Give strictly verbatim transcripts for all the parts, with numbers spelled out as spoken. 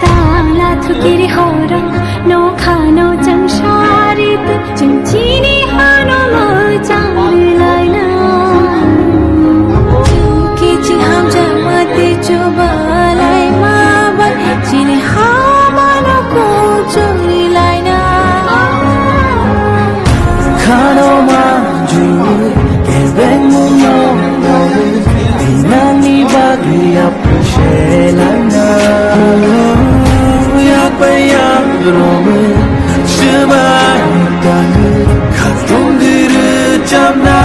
Tala thukiri horo, no khano chang sari tu, chang chini hano mo chang laina. Chuki ching hamja mate chuba lai ma ba, chini hamano ko chori laina. Khano manju, kebeng muno, inani bagri appreciate laina. Yak bayang rome, shema taku, khatung diru chamna.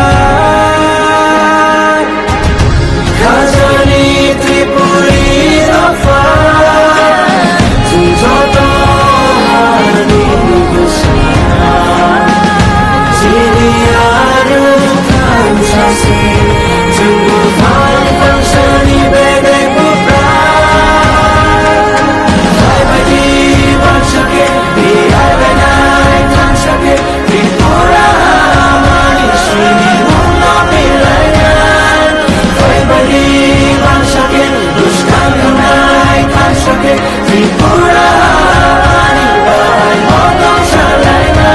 Khajani Tripuri Dopha, chwng joto hani bwsa. Chini aro thansa se, chwng buphang thangsani bedek bupra. Hai bai di bangsa khe, di hai bai nai thansa khe, Tripura hamani sini mungno bilaina. Koi bani bangsa khe, buskang khanai thansa khe, Tripura hamani bai motong salaina.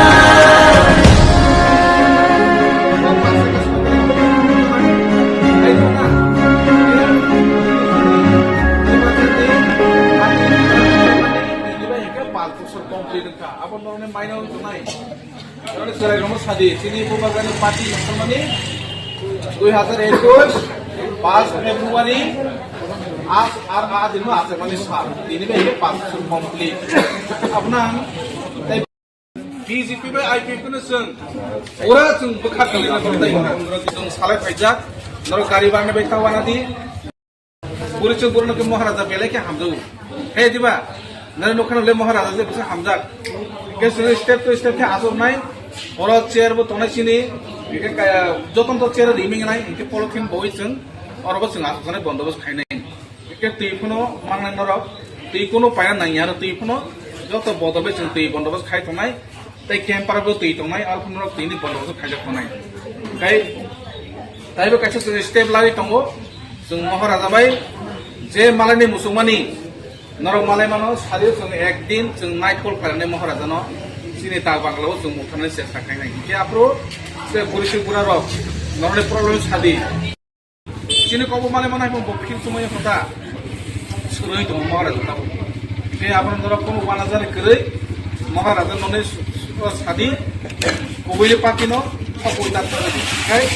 Abo norokni maino wngnai. Norokni chwrairokno sadi, chini Bubagrani party nongkhormani dui hazar ekush, pas February, as, ar a dinno achukmani sal. Tini bai khe pas bosor complete. Abono ang tei B J P bai I P F T no chwng pura chwng bwkha kwlwina tongthai hwnwi norok chwng salai phaijak. Norok gari barni bai ta wanadi. Bwrwi chwng borokno khe Maharaja belai khe hamjago. He diba? Nani nukha nukle Maharaja je bwsa hamjak. Khe chwng step to step khe achuknai. Oro chair bo tongnai chini. Hingkhe kaya jotono to chair riming nai. Hingkhe polythene boi chwng oro bo chwng achuknai bondobos khainai. Hingkhe twi phano mangnai norok. Twi kunu paina nangya aro twi phano joto bodol bai chwng twi bondobos khai tongnai. Tei camper bo twi tongnai, aro phano norok twi ni bondobos khaijak tongnai. Tei, taibo kaisa chwng step lagwi tongo, chwng Maharaja bai je malaini muchungmani, norok malai mano, sario chwng ekdin chwng naithok khlainai Maharajano, chini tak bangla o chwng mukthani chesta khainai. Hingkhe aphuru je bwrwi se bura rok, norokni problem sadi. Chini kokbo malai manai bo phil chumai kho ta. Swrwngwi tongo Maharaja tabuk. Tei abono norok kono uanajani kwrwi Maharaja noni su-, su-, sadi kubui party no thokwi ta thangwi. Kai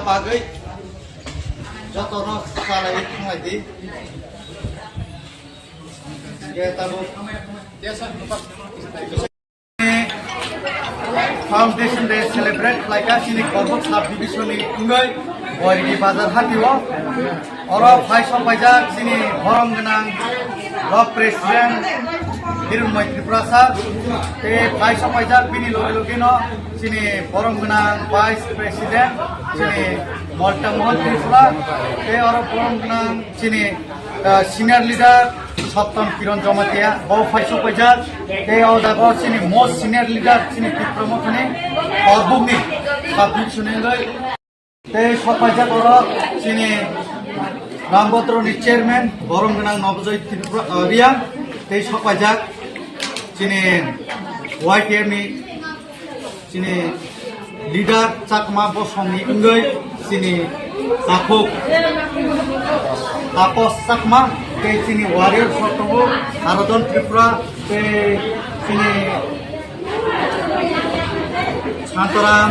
bagwi jotono salai thanglai di. Ye tabuk. Foundation Day celebrate khlaikha chini Korbuk sub division ni wngwi Boirigi Bazar hati o. Oro phai sok paijak chini borom gwnang block president Hiranmoy Tripura sir, tei phai sok paijak bini logi logi no chini borom gwnang vice president chini Molta Mohan Tripura, tei oro borom gwnang chini, ah, senior leader Sotton Kiran Jamatia, bo phai sok paijak, tei o jaga o chini most senior leader chini Tipra Mothani Korbuk ni sub division ni wngwi, tei sok paijak oro chini Rambodro ni chairman borom gwnang Nobojoy Tripura, ah, Reang, tei sok paijak chini Y T F ni chini leader Chakma Bosong ni wngwi chini Takhuk, Tapos Chakma, tei chini warrior rok tongo, Haradon Tripura, tei chini Santoram,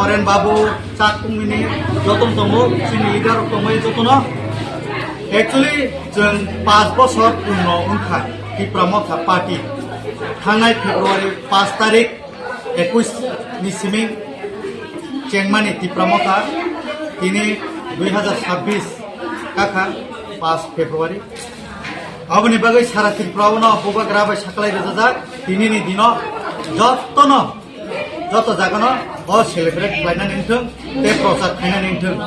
Oren Babu, Chakmini, joto tongo, chini leader rok tongo, jotono. Actually, chwng panch bosor purno wngkha Tipra Motha Party. Thangnai February panch tarik, ekush ni siming chengmani Tipra Motha, tini dui hazar sabbish kakha panch February. Aboni bagwi sara Tripura o no bubagra bai saklai rwjajak, tini ni dino jotono, joto jagano o celebrate khlainani wngthung, tei prochar khlainani wngthung.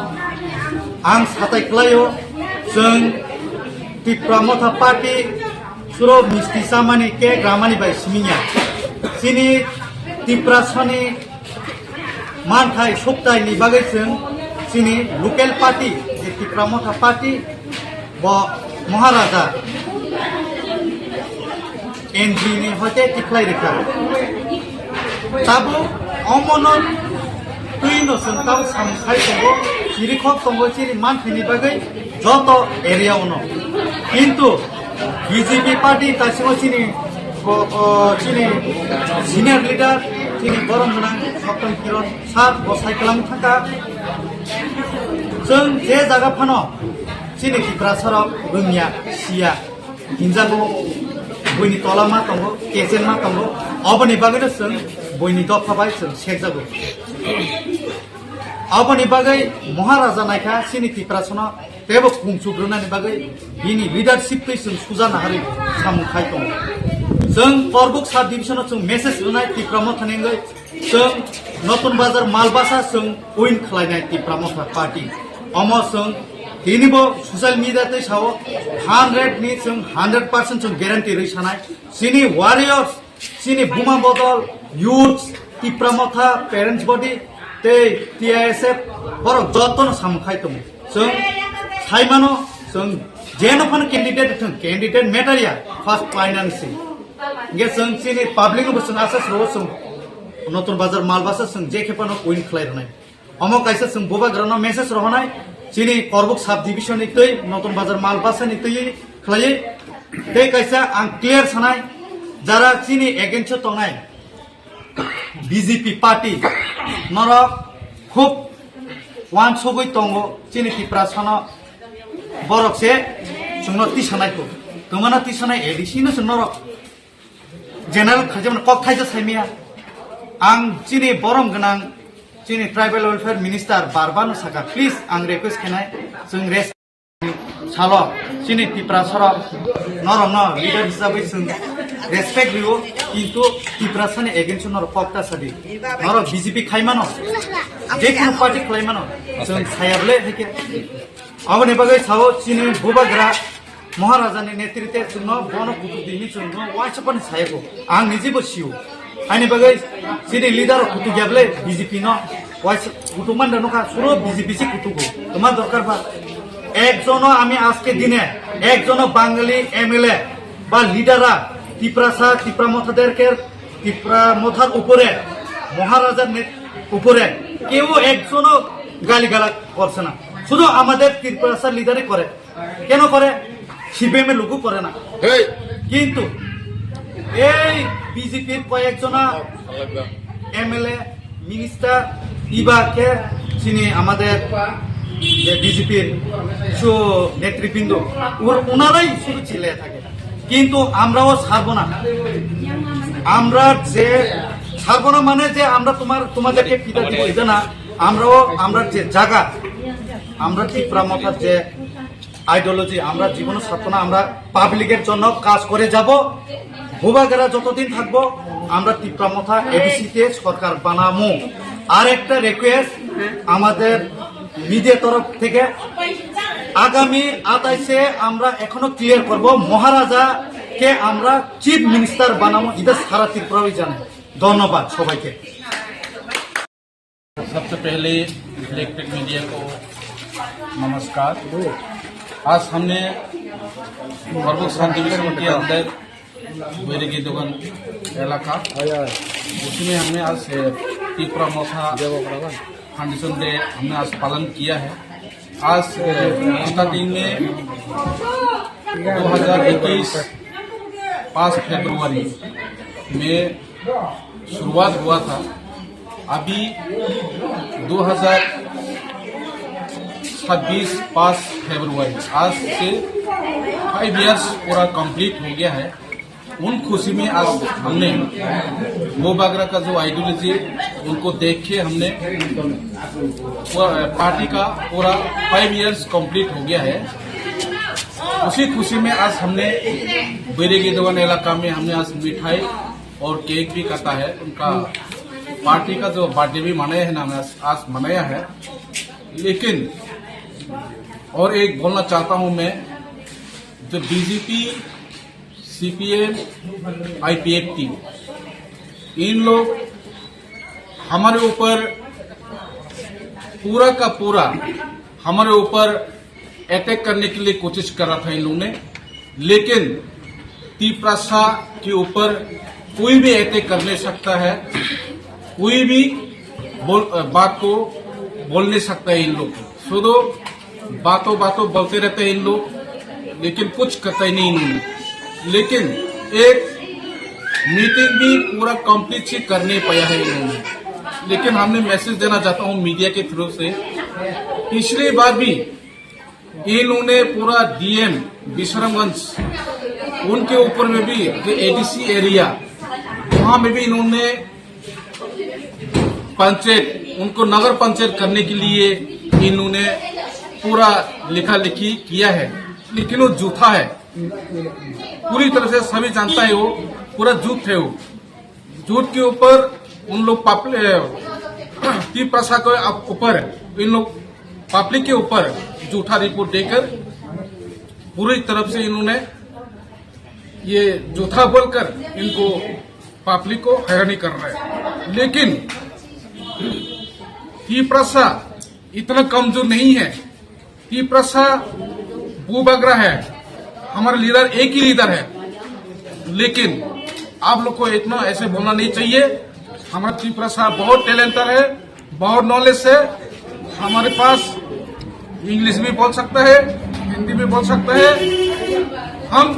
Ang satai khlaio, chwng Tipra Motha Party suro misti chamani, cake ramani bai siminya. Chini Tiprasani manthai suktai ni bagwi chwng chini local party, je Tipra Motha Party, bo Maharaja N G ni hoite tikhlai rikha. Tabuk omono twi no chwng tabuk samung khai tongo, chirikhok tongo, chini manthai ni bagwi joto area ono. Kintu B J P party tasingo chini ko-, ko-, chini senior leader, chini borom gwnang Sotton Kiron sir bo sai kwlangwi thangkha. Chwng je jaga phano chini Tiprasarok rwngya, siya, hinjago, buini tola ma tongo, kechen ma tongo, oboni bagwino chwng buini dopha bai chwng sekjago. Aboni bagwi Maharaja naikha chini Tiprasano teibo kungchuk rwnani bagwi bini leadership twi chwng suja naharwi samung khai tongo. Chwng Korbuk sub division-o chwng message rwnai Tipra Mothani wngwi, chwng Notun Bazar Malbasa chwng win khlainai Tipra Motha party. Omo chwng tinibo social media twi sao, hundred ni chwng hundred percent chwng guarantee rwi sanai. Chini warriors, chini Buma Bodol, youths, Tipra Motha, parents body, tei T I S F, borok jotono samung khai tongo. Chwng sai mano, chwng jeno phano candidate thwng, candidate matter ya, first finance. Hingke chwng chini public no bo chwng asas rwo chwng Notun Bazar Malbasa chwng je khe phano win khlai rwnai. Omo kaisa chwng bubagrano message rohonai, chini Korbuk sub division ni twi, Notun Bazar Malbasa ni twi khlaiwi. Tei kaisa ang clear sanai, jara chini against o tongnai B J P party, norok khub wansugwi tongo, chini Tiprasano borok se chwngno tisanai kho. Twmano tisanai A D C no chwng norok general khaijak mano kok thaisa saimaya. Ang chini borom gwnang chini tribal welfare minister Barbano saka, please, ang request khenai, chwng res salo chini Tiprasarok norokno leader hisabwi chwng respect rio, kintu Tiprasani against norok kok ta sadi. Norok B J P khai mano, je kono party khlai mano, chwng saya bole hai khe. Aboni bagwi sao chini bubagra Maharajani netrite chwngno bono kutuk di hinwi chwngno waisa pani sayago. Ang nijibo sio. Ani bagwi chini leader kutuk ya bole B J P no waisa kutuk man da nokha suro B J P si kutugo. Toma dorkar ba? Ekjono ami aske dine, ekjono Bangali M L A ba leader-ra Tiprasa, Tipra Mothaderker, Tipra Mothar upore, Maharajar net-, upore keo ekjono gali gala korse na. Sudhu amader Tiprasa leader-e kore. কেন করে? সিপিএম এর লোকও করে না। এই কিন্তু এই বিজেপির কয়েকজনা এমএলএ, মিনিস্টার, ইবাকে চিনি আমাদের যে বিজেপির কিছু নেতৃবৃন্দ, ওর-, ওনারাই শুধু চিল্লায় থাকে। কিন্তু আমরাও ছাড়বো না। আমরা যে ছাড়বো না মানে যে আমরা তোমার, তোমাদেরকে পিঠা দিব, এটা না। আমরাও, আমরা যে জায়গা, আমরা ত্রিপুরা মথার যে আইডিওলজি, আমরা জীবনে ছাড়বো না, আমরা পাবলিকের জন্য কাজ করে যাব। বুবাগেরা যতদিন থাকবো, আমরা তিপ্রা মথা এডিসি তে সরকার বানামু। আর একটা রিকোয়েস্ট আমাদের মিডিয়া তরফ থেকে, আগামী আঠাইশে আমরা এখনো ক্লিয়ার করব, মহারাজাকে আমরা চিফ মিনিস্টার বানামু, এটা সারা ত্রিপুরারই জানে। ধন্যবাদ সবাইকে। सबसे पहले इलेक्ट्रिक मीडिया को नमस्कार। आज हमने फॉरवर्ड सब डिवीजन के अंदर बैरगी दुकान इलाका, उसमें हमने आज, ए, तिपरा मोथा फाउंडेशन डे हमने आज पालन किया है। आज स्टार्टिंग में दो हज़ार इक्कीस पाँच फरवरी में शुरुआत हुआ था। अभी दो हज़ार छब्बीस पाँच फरवरी, आज से फ़ाइव इयर्स पूरा कंप्लीट हो गया है। उन खुशी में आज हमने वो बागरा का जो आइडियोलॉजी, उनको देख के हमने पूरा, पार्टी का पूरा फ़ाइव इयर्स कंप्लीट हो गया है। उसी खुशी में आज हमने बैरागी देवान इलाका में हमने आज मिठाई और केक भी काटा है। उनका पार्टी का जो बर्थडे भी मनाया है ना, हमने आज, आज मनाया है। लेकिन और एक बोलना चाहता हूँ मैं, जो बीजेपी, सीपीएम, आईपीएफटी, इन लोग हमारे ऊपर पूरा का पूरा, हमारे ऊपर अटैक करने के लिए कोशिश कर रहा था इन लोगों ने। लेकिन तिप्रसा के ऊपर कोई भी अटैक कर नहीं सकता है, कोई भी बोल, बात को बोल नहीं सकता है इन लोग। शुद्ध बातों बातों बोलते रहते हैं इन लोग, लेकिन कुछ करता ही नहीं इन्होंने। लेकिन एक मीटिंग भी पूरा कंप्लीट ही कर नहीं पाया है इन्होंने। लेकिन हमने मैसेज देना चाहता हूँ मीडिया के थ्रू से, पिछली बार भी इन्होंने पूरा डीएम विश्रामगंज, उनके ऊपर में भी जो एडीसी एरिया, वहाँ में भी इन्होंने पंचायत, उनको नगर पंचायत करने के लिए इन्होंने पूरा लिखा लिखी किया है, लेकिन वो झूठा है। पूरी तरह से सभी जानता है वो पूरा झूठ है वो। झूठ के ऊपर उन लोग पब्लिक, तिप्रसा के अप-, ऊपर, इन लोग पब्लिक के ऊपर झूठा रिपोर्ट देकर पूरी तरफ से इन्होंने ये झूठा बोलकर इनको पब्लिक को हैरानी कर रहा है। लेकिन तिप्रसा इतना कमजोर नहीं है। तिप्रसा बुबागरा है, हमारा लीडर एक ही लीडर है, लेकिन आप लोग को इतना ऐसे बोलना नहीं चाहिए। हमारा तिप्रसा बहुत टैलेंटेड है, बहुत नॉलेज है। हमारे पास इंग्लिश भी बोल सकता है, हिंदी भी बोल सकता है। हम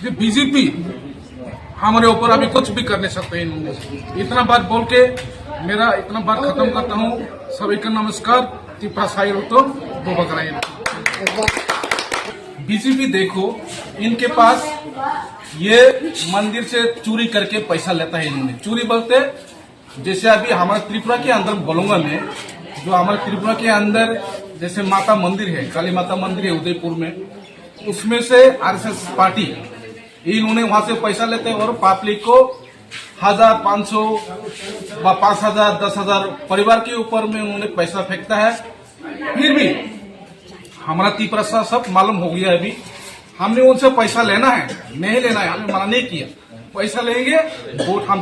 जो बीजेपी हमारे ऊपर अभी कुछ भी कर नहीं सकते इन्होंने। इतना बात बोल के मेरा इतना बात खत्म करता हूँ। सभी का नमस्कार। तिप्रा साइल तो दो बकरा। बीजेपी देखो, इनके पास ये मंदिर से चोरी करके पैसा लेता है इन्होंने। चोरी बोलते जैसे अभी हमारे त्रिपुरा के अंदर बोलूंगा मैं, जो हमारे त्रिपुरा के अंदर जैसे माता मंदिर है, काली माता मंदिर है उदयपुर में, उसमें से आरएसएस पार्टी इन्होंने वहां से पैसा लेते हैं और पब्लिक को हजार पाँच सौ व पाँच हजार, दस हजार परिवार के ऊपर में उन्होंने पैसा फेंकता है। फिर भी हमारा तिप्रसा सब मालूम हो गया है। अभी हमने उनसे पैसा लेना है, नहीं लेना है, हमने मना नहीं किया। पैसा लेंगे, वोट हम